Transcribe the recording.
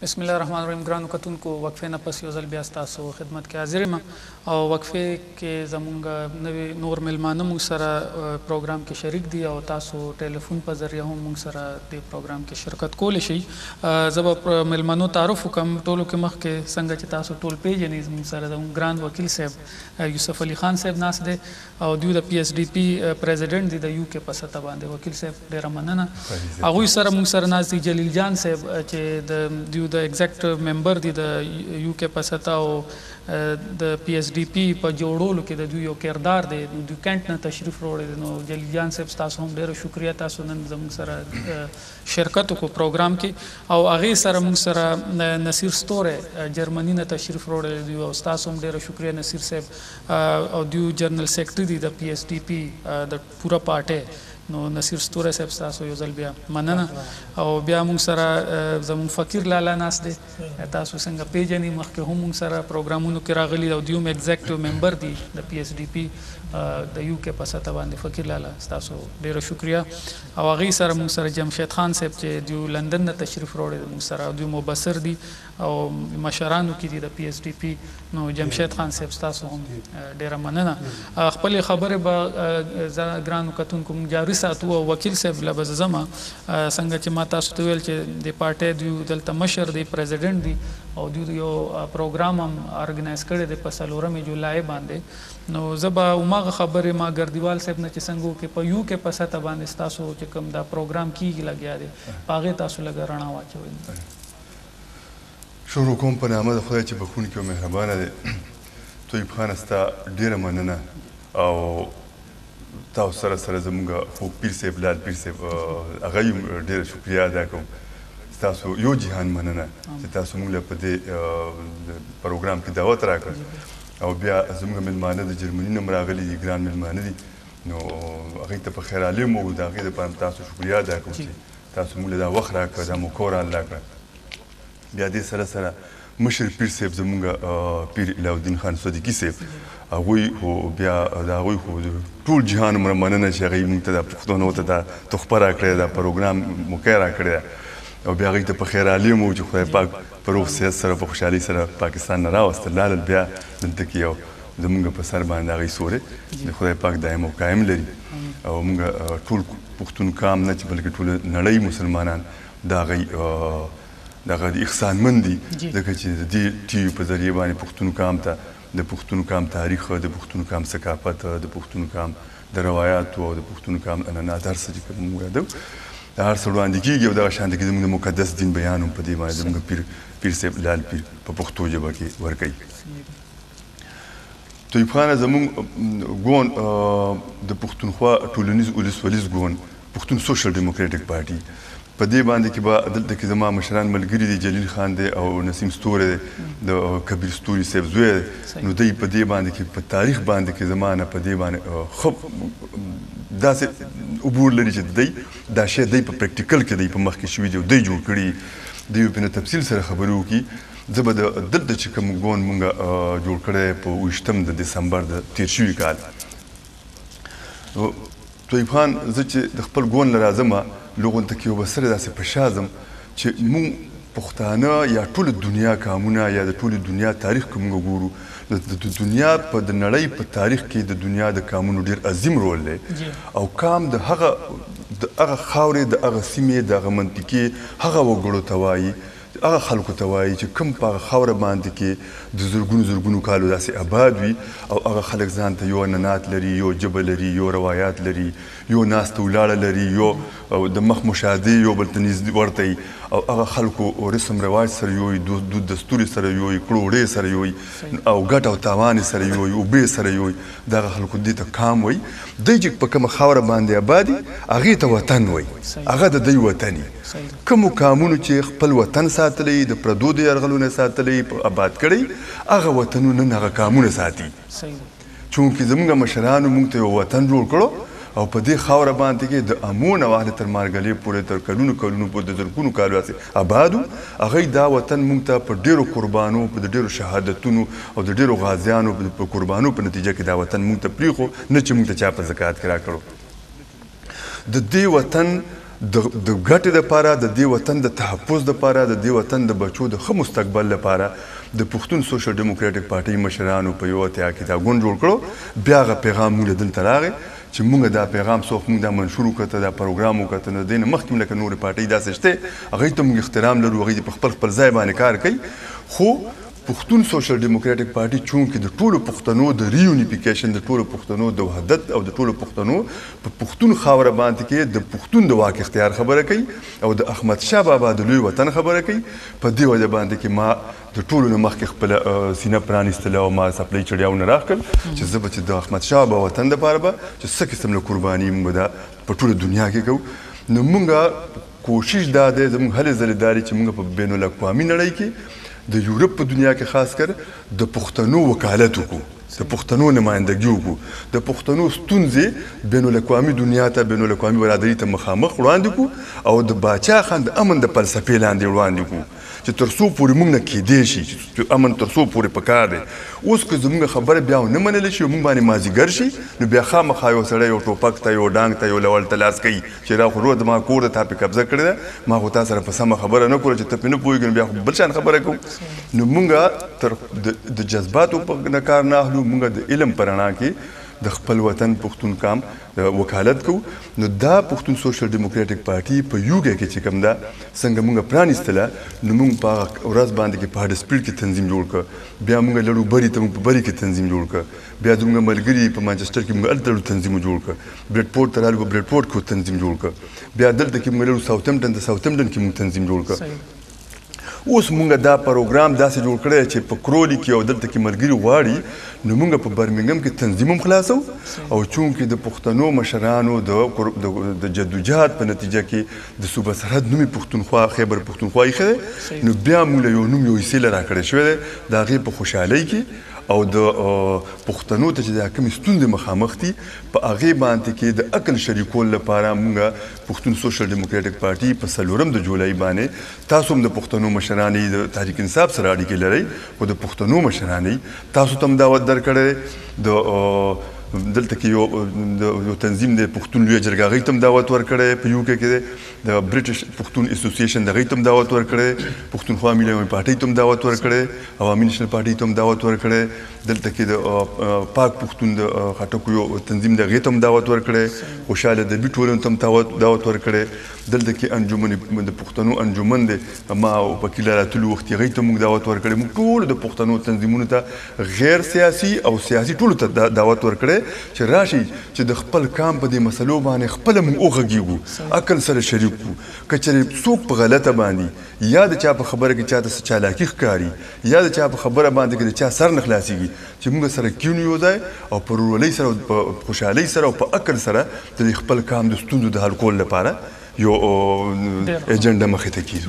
بسم الله الرحمن الرحیم. ګرانو کتونکو، وقفې نه پس یو ځل بیا ستاسو خدمت کې حاضر یم او وقفې کې زمونږ نوي نور میلمانه موږ سره پروګرام کې شریک دي او تاسو ټلیفون په ذریعه هم موږ سره دې پروګرام کې شرکت کولی شئ. زه به میلمنو تعارف وکړم. ټولو کې مخکې، څنګه چې تاسو ټول پیژنئ، زموږ سره زموږ ګران وکیل صاحب یوسف علي خان صاحب ناست دی او دوی د پی ایس ډي پی پریزیډنټ دی د یو کې په سطح باندې. وکیل صاحب، ډیره مننه. هغوی سره موږ سره ناست دي جلیل جان صاحب چې د دوی د ایگزیکټ ممبر دی د یو کې په سطح او د پی ایس ډي پی په جوړولو کې د دوی یو کردار دی، نو دوی کینټ نه تشریف وروړي دی. نو جلیل جان صاحب، تاسو هم ډیره شکریه، تاسو نن زموږ سره شرکت وکړو پروګرام کې. او هغې سره موږ سره نصیر ستوری جرمني نه تشریف وروړی دی او تاسو هم ډیره شکریه نصیر صاحب، او دوی جنرال سیکرټري دی د پی ایس ډي پی د پوره پارټۍ. نو نصیر ستوری صاحب، تاسو یو ځل بیا مننه. او بیا موږ سره زموږ فقیر لالا ناست دی، تاسو څنګه پیژنئ، مخکې هم موږ سره پروګرامونو کې راغلي او دوی هم ایگزیکټیو ممبر دی د پی ایس ډي پی د یو کې په سطح باندې. فقیر لالا، تاسو ډیره شکریه. او هغې سره موږ سره جمشید خان صاحب چې دوی لندن نه تشریف راوړی دی موږ سره، دوی مبصر دي او مشرانو کې دي د پی ایس ډي پی. نو جمشید خان صاحب، تاسو هم ډیره مننه. خپلې خبرې به ګرانو کتونکو موږ جاري ساتو او وکیل صاحب له به زه ځمه. څنګه چې ما تاسو ته ویل چې د پارټۍ دوی دلته مشر دی، پریزیډنټ دی او دوی یو پروګرام هم ارګنایز کړی دی په 4 جولای باندې. نو زه به هماغه خبرې ما ګردیوال صاحب نه چې څنګه وکړي، په یو کې په سطح باندې ستاسو چې کوم دا پروګرام کیږي لګیا دی، په هغې تاسو لږه رڼا واچوئ. شروع کوم په نامه د خدای چې بخښونکی او مهربانه دی. طیب خانه، ستا ډېره مننه او تاسو سره سره زموږ خوږ پیر صاحب لال پیر صاحب، هغه هم ډېره شکریه ادا کوم. ستاسو یو جهان مننه چې تاسو موږ له په دې پروګرام کې دعوت راکړ. او بیا زموږ مېلمانه د جرمني نه هم راغلي دي، ګران مېلمانه دي، نو هغوی ته په خیر عالم وو. د هغې دپاره هم تاسو شکریه ادا کوم چې تاسو موږ له دا وخت راکړه، دا موقع راله کړه. بیا دې سره سره مشر پیر صاحب زموږ پیر علاوالدین خان صدیقي صاحب، هغوی خو بیا د هغوی خو ټول جهان عمره مننه چې هغوی موږ ته دا پښتنو ته دا تحفه راکړې، دا پروګرام موقع راکړې ده. او بیا هغوی ته په خیر عالم وو چې خدای پاک په روغ صحت سره په خوشحالۍ سره پاکستان نه راوستل، لاړل، بیا دلته کې یو زموږ په سر باندې هغوی سورې د خدای پاک دایم او قایم لري. او موږ ټول پښتون قام نه چې بلکې ټوله نړۍ مسلمانان د هغوی دغه احسانمند دي، ځکه چې د دې ټي وي په ذریعه باندې پښتون قام ته د پښتون قام تاریخ، د پښتون قام ثقافت، د پښتون قام د روایاتو او د پښتون قام عنعنات، هر څه چې کوم موږ یادو دا هر څه وړاندې کېږي. او دغه شان کې زموږ د مقدس دین بیان هم په دې باندې زموږ پیر صاحب لال پیر په پښتو ژبه کې ورکوي. طیب خانه، زموږ ګوند د پښتونخوا ټولنیز ولسوالیز ګوند، پښتون سوشل ډیموکراټیک پارټي، په دې باندې کې به دلته کې زما مشران ملګري دي، جلیل خان دی او نسیم ستوری دی، د کبیر ستوري صاحب زوی دی. نو دی په دې باندې کې په تاریخ باندې کې زما نه په دې باندې ښه داسې عبور لري چې دی دا شی دی په پریکټیکل کې دی په مخ کې شوي دی او دی جوړ کړي دی، په تفصیل سره خبرې وکړي. زه به د دلته چې کوم ګوند مونږ جوړ کړی په 27 د دسمبر د تېر شوي کال، طیب خان، زه چې د خپل ګوند له راځم لغونته کې یو به سره داسې په شا ځم چې مونږ پښتانه یا ټوله دنیا قامونه یا د ټولې دنیا تاریخ که مونږ ګورو، د دنیا په د نړۍ په تاریخ کې د دنیا د قامونو ډېر عظیم رول دی. او قام د هغه خاورې، د هغه سیمې، د هغه منطقې هغه وګړو ته وایي، هغه خلکو ته وایي چې کوم په هغه خاوره باندې کې د زرګونو زرګونو کالو داسې آباد وي او هغه خلک ځان ته یو عنعنات لري، یو ژبه لري، یو روایات لري، یو ناسته ولاړه لري، یو د مخ مشاهدې یو بل ته نږدې ورته وي او هغه خلکو رسم رواج سره یو وي، دود دستور سره یو وي، کړو وړې سره یو وي او ګټه او تاوان سره یو وي، اوبه سره یو وي. دغه خلکو دې ته قام وایي. دوی چې په کومه خاوره باندې آباد دي هغې ته وطن وایي، هغه د دوی وطن وي. کومو قامونو چې خپل وطن ساتلی، د پردو د یرغلونو ساتلی، آباد کړی، هغه وطنونه نن هغه قامونه ساتي. چونکې زموږ مشرانو موږ ته یو وطن جوړ کړو او په دې خاوره باندې کې د امو نه واخلې تر مارګلې پورې تر کلونو کلونو پورې د زرګونو کالو هسې آباد و. هغوی دا وطن موږ ته په ډېرو قربانو، په د ډېرو شهادتونو او د ډېرو غازیانو په قربانو په نتیجه کې دا وطن موږ ته پرېښو، نه چې موږ ته چا په زکات کې راکړو. د دې وطن د ګټې دپاره، د دې وطن د تحفظ دپاره، د دې وطن د بچو د ښه مستقبل لپاره د پښتون سوشل ډیموکراټیک پارټۍ مشرانو په 81 کې دا ګوند جوړ کړو. بیا هغه پیغام موږ له دلته راغی چې موږ دا پیغام څوک موږ دا منشور وکته، دا پروګرام وکته، نو دې نه مخکې لکه نورې پارټۍ داسې شته، هغوی ته موږ احترام لرو، هغوی په خپل خپل ځای باندې کار کوي. خو پښتون سوشل ډیموکراټیک پارټي چونکې د ټولو پښتنو د reunification، د ټولو پښتنو د وحدت او د ټولو پښتنو په پښتون خاوره باندې کې د پښتون د واک اختیار خبره کوي او د احمد شاه بابا د لوی وطن خبره کوي، په دې وجه باندې کې ما د ټولو نه مخکې خپله سینه پرانیستله او ما څپلۍ چړیاونه راښکل چې زه به چې د احمد شاه بابا وطن دپاره به چې څه قسم له قرباني موږ دا په ټوله دنیا کې کوو. نو موږ کوشش دا دی، زموږ هلې ځلې دا دي چې موږ په بین الاقوامي نړۍ کې د یورپ په دنیا کې خاص کر د پښتنو وکالت وکړو، د پښتنو نمایندګي وکړو، د پښتنو ستونزې بین الاقوامي دنیا ته، بین الاقوامي برادري ته مخامخ وړاندې کړو او د باچا خان د امن د فلسفې لاندې وړاندې کړو چې تر څو پورې موږ نه کېدی شي چې امن تر څو پورې پکار دی. اوس که زموږ خبره بیا ونه منل شي او موږ باندې مازیګر شي، نو بیا خامخا یو سړی یو ټوپک ته، یو ډانګ ته، یو لول ته لاس کوي چې را خو روه زما کور ده، تا پې قبضه کړې ده، ما خو تا سره په سمه خبره نه کوله چې ته پې نه پوهېږې، نو بیا خو بل شان خبره کوو. نو موږ تر د جذباتو په نه کار نه اخلو، موږ د علم په رڼا کې د خپل وطن پښتون کام وکالت کوو. نو دا پښتون سوشل ډیموکراټیک پارټي په یوګه کې چې کوم ده څنګه موږ پرانیستله، نو موږ په هغه ورځ باندې کې په هډسپیډ کې تنظیم جوړ کړ، بیا موږ لړو بري ته موږ په بري کې تنظیم جوړ کړ، بیا زموږ ملګري په مانچسټر کې موږ هلته لړو تنظیم جوړ کړ، بریډپورټ ته رالو په بریډپورټ کې تنظیم جوړ کړ، بیا دلته کې موږ لړو ساوتهمپټن ته ساوتهمپټن کې موږ تنظیم جوړ کړ. اوس موږ دا پروګرام داسې جوړ کړی چې په کرولي کې او دلته کې ملګري غواړي، نو موږ په برمنګم کې تنظیم هم خلاصو او چونکې د پښتنو مشرانو د جدوجهد په نتیجه کې د صوبه سرحد نومې پښتونخوا، خیبر پښتونخوا ایښی دی، نو بیا موږ له یو نوم یو حصې له راکړی شوی دی د هغې په خوشحالۍ کې او د پښتنو ته چې دا کومې ستونزې مخامخ دي په هغې باندې کې د عقل شریکول لپاره موږ پښتون سوشل ډیموکراټیک پارټي په 4 د جولای باندې، تاسو هم د پښتنو مشران یئ، د تحریک انصاف سره اړیکې لرئ، خو د پښتنو مشران یئ، تاسو ته هم دعوت درکړی دی. د دلته کې یو تنظیم دی پښتون لویه جرګه، هغوی ته هم دعوت ورکړی په یو کې دی، د برټش پښتون اسوسییشن د هغوی ته هم دعوت ورکړی، پښتونخوا ملي عوامي پارټۍ ته هم دعوت ورکړی، عوامي نېشنل پارټۍ ته هم دعوت ورکړی، دلته کې د پاک پښتون د خټکو یو تنظیم دی هغې ته هم دعوت ورکړی، خوشحال ادبي ټولنو ته هم دعوت ورکړی، دلته کې انجمن د پښتنو انجمن دی، ما او پکې له راتلو وخت هغوی ته موږ دعوت ورکړی. موږ ټولو د پښتنو تنظیمونو ته غیر سیاسي او سیاسي ټولو ته دعوت ورکړی چې راشي چې د خپل کام په دې مسلو باندې خپله موږ وغږېږو، عقل سره شریک کړو. که چېرې څوک په غلطه باندې یا د چا په خبره کې چاته څه چالاکي ښکاري یا د چا په خبره باندې کې د چا سر نه خلاصېږي، چې موږ سره کښېنو یو ځای او په ورورولۍ سره او په خوشحالۍ سره او په عقل سره د خپل کام د ستونزو د حل کولو لپاره یو ایجنډا مخې ته کېږو.